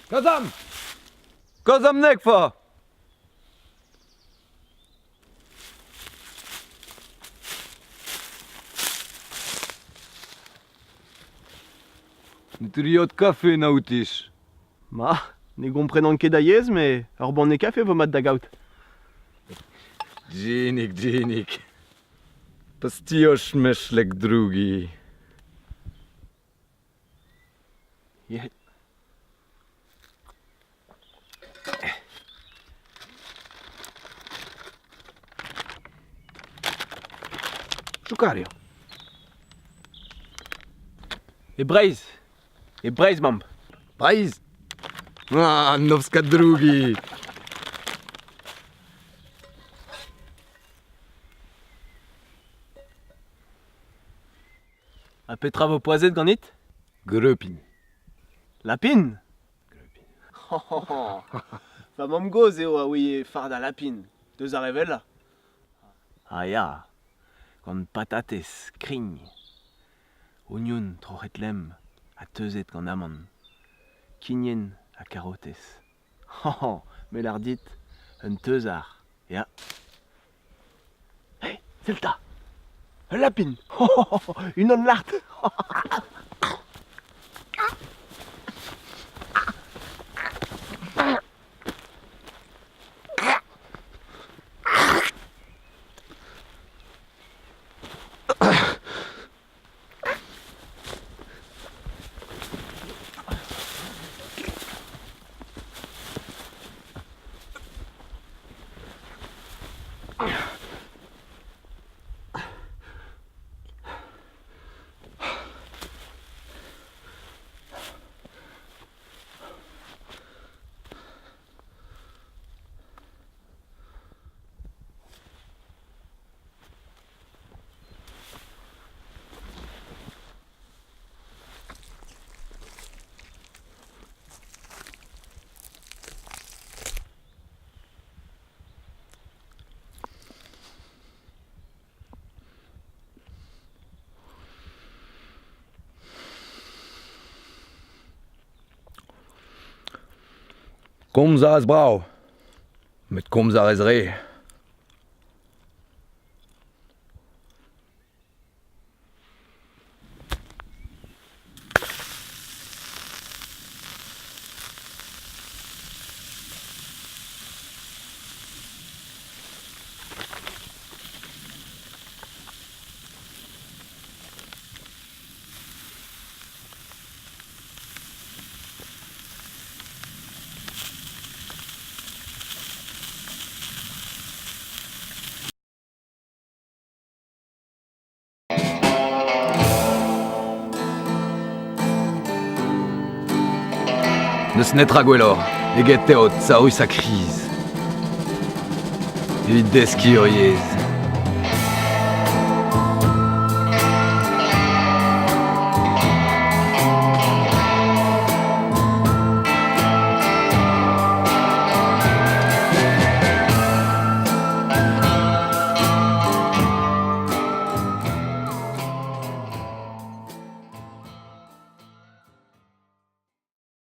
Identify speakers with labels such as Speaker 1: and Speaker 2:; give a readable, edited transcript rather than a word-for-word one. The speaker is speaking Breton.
Speaker 1: Kazam! Kazam nek fa! Ne triot kafe naoutis.
Speaker 2: Ma, ne gomprenan ket a yezh, met ur banne kafe vo mat da gaout.
Speaker 1: Dzinik, dzinik. Pastioch mechlek drugi.
Speaker 2: Choukario. E Breizh E Breizh 'mamp.
Speaker 1: Breizh Ah, Novska drugi.
Speaker 2: Ha petra 'vo poazhet ganit?
Speaker 1: Greupin.
Speaker 2: Lapin? Va mamm-gozh eo a ouie fardañ lapin, deus ar re wellañ. Ah ya, gant patatez, krign, ognon troc'het lemm ha teuzet gant amann, kignen ha karotez. Me 'lâr dit, un teuzar, ya. Hey, sell 'ta! Ul lapin! Unan lart!
Speaker 1: Komz a rez brav, met komz a rez re. N'eus netra gwelloc'h eget teod saourus ha kriz evit deskiñ ur yezh.